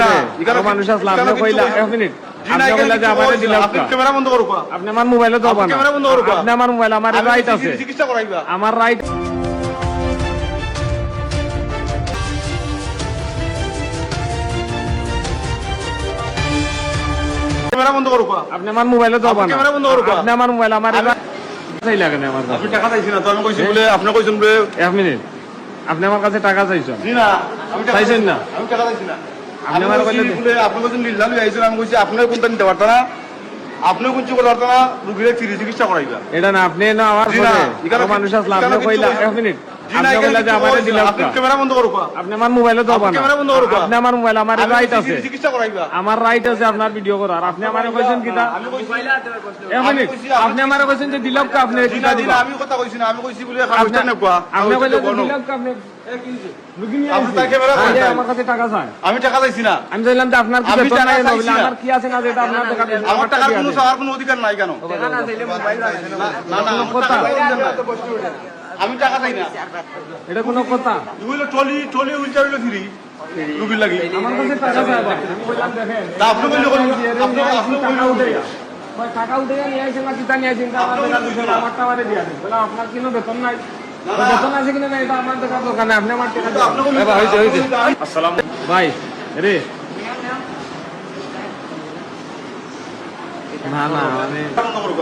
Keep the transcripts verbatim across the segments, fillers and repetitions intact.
না, এখানে আরো মানুষ আসলে আপনি কইলা, এক মিনিট। জি না, আপনি এখানে কইলা যে কিছু আমারে কইছি না। দিলাম আপনি কা? ক্যামেরা বন্ধ করো কা? আপনি আমার মোবাইলে তো আপনি বানা। ক্যামেরা বন্ধ করো কা? আপনি আমার মোবাইল, আমার আপনি রাইট কইছি আছে। চিকিৎসা করাইবা। আমার রাইট। ক্যামেরা বন্ধ করো কা? আপনি আমার মোবাইলে তো আপনি বানা। ক্যামেরা বন্ধ করো কা? আপনি আমার মোবাইল, আমার আমি রাইট। চাই লাগে না আমার কাছে। আপনি টাকা চাইছি না, তো আমি কইছি বলে, আপনি কইছেন বলে। এক মিনিট। আপনি আমার কাছে টাকা চাইছেন? জি না, আমি টাকা চাইছেন না? আমি টাকা চাইছি না। আপনি আমি আমার কইছি কইলে বলে, আপনি কইছেন লিল্লা লই আইছেন, আমি কইছি, আপনি কোনটা নিতে পারতা না? আপনি কোন চুকে পারতা না? রুগীরে ফ্রি চিকিৎসা করাইবা। এটা না, আপনি না আমার জি না, সাথে এখানে আরো মানুষ আসলে, এখানে আপনি কিচ্ছু কইলা, কইছি এক মিনিট। জি না, আপনি এখানে কইলা যে কিচ্ছু আমারে কইছি না। দিলাম আপনি কা? ক্যামেরা বন্ধ করো কা? আপনি আমার মোবাইলে তো আপনি বানা। ক্যামেরা বন্ধ করো কা? আপনি আমার মোবাইল, আমার আমি রাইট কইছি আছে। ফ্রি চিকিৎসা করাইবা। আমার রাইট আছে আপনার ভিডিও করার। আপনি আমারে কইছেন কিতা? আমি কইছি এক মিনিট, আমি কইছি, আপনি আমারে কইছেন যে দিলাম কা, আপনি জি কিতা না, জি দিবা? না, আমি কথা কইছি না, আমি কইছি বলে আপনি, কাগজটা নেবা। আপনি কইলে যে দিলাম কা, আপনি রুগী নিয়ে আপনি আইছি। তাকে বেড়া আরে, বলছেন। আমার কাছে টাকা চান। আমি টাকা চাইছি না। আমি চাইলাম যে আপনার কি আমি বেতন টাকা নাই, চাইছি নইলে না। আমার কি আছে না, যেটা আপনার টাকা দিবেন, আমার আমারটা টাকার দিয়ে কোনো দেন। চাওয়ার কোনো অধিকার নাই কেন? টাকা না চাইলে মোবাইল চাইছে না। না, না, আমার কথা। টাকা চাইছি না। আমি টাকা চাই না। এটা কোনো কথা? এগুলো ট্রলি, ট্রলি হুইলচেয়ার হইলো ফ্রি। রুগীর লাগি। আমার কাছে টাকা চায় ভাই। আমি বললাম, দেখেন, তা আপনি কইলে কইলে, আপনি, আপনি কইলে টাকা উঠে। কয়, টাকা উঠে নিয়ে আইছেন না, কিতা নিয়ে আইছেন, তা আমার টাকা দিবেন, আমারটা আমারে দিয়া দেন। বলে, আপনার কোনো বেতন নাই? না, না। বেতন আছে কিনা না, এটা আমার দেখার দরকার নাই, আপনি আমার টাকা দিবেন। আপনি কইলে এ ভাই, হইছে, হইছে। আসসালাম। ভাই, রে। না, না, মানে,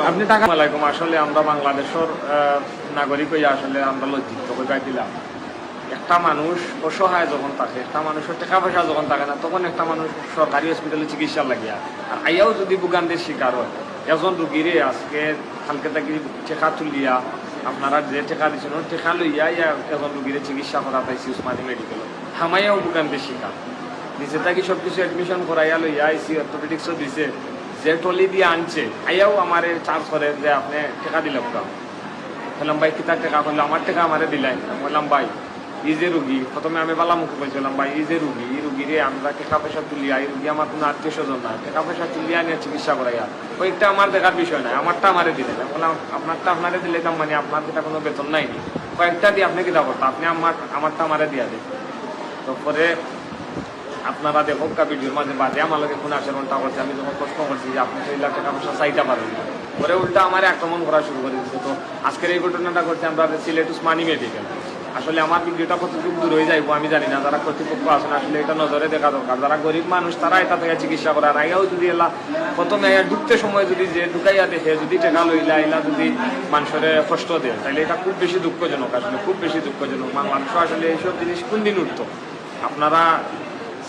আপনি টাকা আলাইকুম। আসলে আমরা বাংলাদেশর, আহ, নাগরিক হইয়া আসলে আমরা লজ্জিত, কইবার দিলাম। একটা মানুষ অসহায় যখন থাকে, একটা মানুষর টাকা পয়সা যখন থাকে না, তখন একটা মানুষ সরকারি হসপিটালে চিকিৎসা লাগিয়া, আর আইয়াও যদি ভোগান্তির শিকার হয়, একজন রুগীরে আজকে কালকে থাকি টাকা তুলিয়া, আপনারা যে টাকা দিছেন, ওই টাকা লইয়া ইয়া একজন রুগীরে চিকিৎসা করাত আইছি উসমানী মেডিকেল, হামাইয়াও ভোগান্তির শিকার। নিচে থাকি সব কিছু অ্যাডমিশন করাইয়া লইয়া আইছি, অর্থোপেডিক্সও দিছে, যে ট্রলি দিয়া আনছে, আইয়াও আমারে চার্জ করে যে, "আপনি টাকা দিলে কোথাও?" বললাম, "ভাই, কিতার টাকা?" বললো, "আমার টাকা আমারে দিলাই।" আমি বললাম, "ভাই, এই যে রুগী, প্রথমে আমি বালা মুখে কইছিলাম, 'ভাই, এই যে রুগী, এই রুগীরে আমরা টাকা পয়সা তুলিয়া, এই রুগী আমার কোনো আত্মীয় স্বজন না, টাকা পয়সা তুলিয়া আনিয়া চিকিৎসা করাইয়া, কয়েকটা আমার দেখার বিষয় নাই, আমারটা আমারে দিলাই।" আমি বললাম, "আপনারটা আপনারে দিলে তার মানে আপনার কিতা কোনো বেতন নাই নি? কয়েকটা দিয়ে আপনি কিতা করতা? আপনি আমার, আমারটা আমারে দিয়া দেন।" তো পরে আপনারা দেখউক্কা ভিডিওর মাঝে বাদে আমার লগে কোন আচরণটা করছে, আমি যখন প্রশ্ন করছি যে, "আপনি তো ইলা টাকা পয়সা চাইতা পারেন না।" পরে উল্টা আমারে আক্রমণ করা শুরু করে দিছে। তো আজকের এই ঘটনাটা ঘটছে আমরা সিলেট উসমানী মেডিকেল। আসলে আমার ভিডিওটা কতটুকু দূর হয়ে যাইবো আমি জানি না, যারা কর্তৃপক্ষ আছেন আসলে এটা নজরে দেখা দরকার। যারা গরিব মানুষ তারা এটা থেকে চিকিৎসা করার আগেও যদি এলা প্রথমে আইয়া ঢুকতে সময় যদি যে ঢুকাইয়া দেখে যদি টাকা লইলা এলা যদি মানুষরে কষ্ট দেয়, তাহলে এটা খুব বেশি দুঃখজনক, আসলে খুব বেশি দুঃখজনক। বাংলাদেশে আসলে এইসব জিনিস কোন দিন উঠতো? আপনারা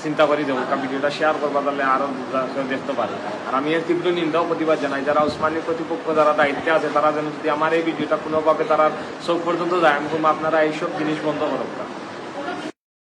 চিন্তা করি দেখউক্কা, ভিডিওটা শেয়ার করবা, তাহলে আরো যা-, কেউ দেখতে পারে। আর আমি এর তীব্র নিন্দা ও প্রতিবাদ জানাই, যারা উসমানী কর্তৃপক্ষ যারা দায়িত্বে আছে, তারা যেন যদি আমার এই ভিডিওটা কোনোভাবে তারা চোখ পর্যন্ত যায়, আমি বলবো আপনারা এইসব জিনিস বন্ধ করউক্কা।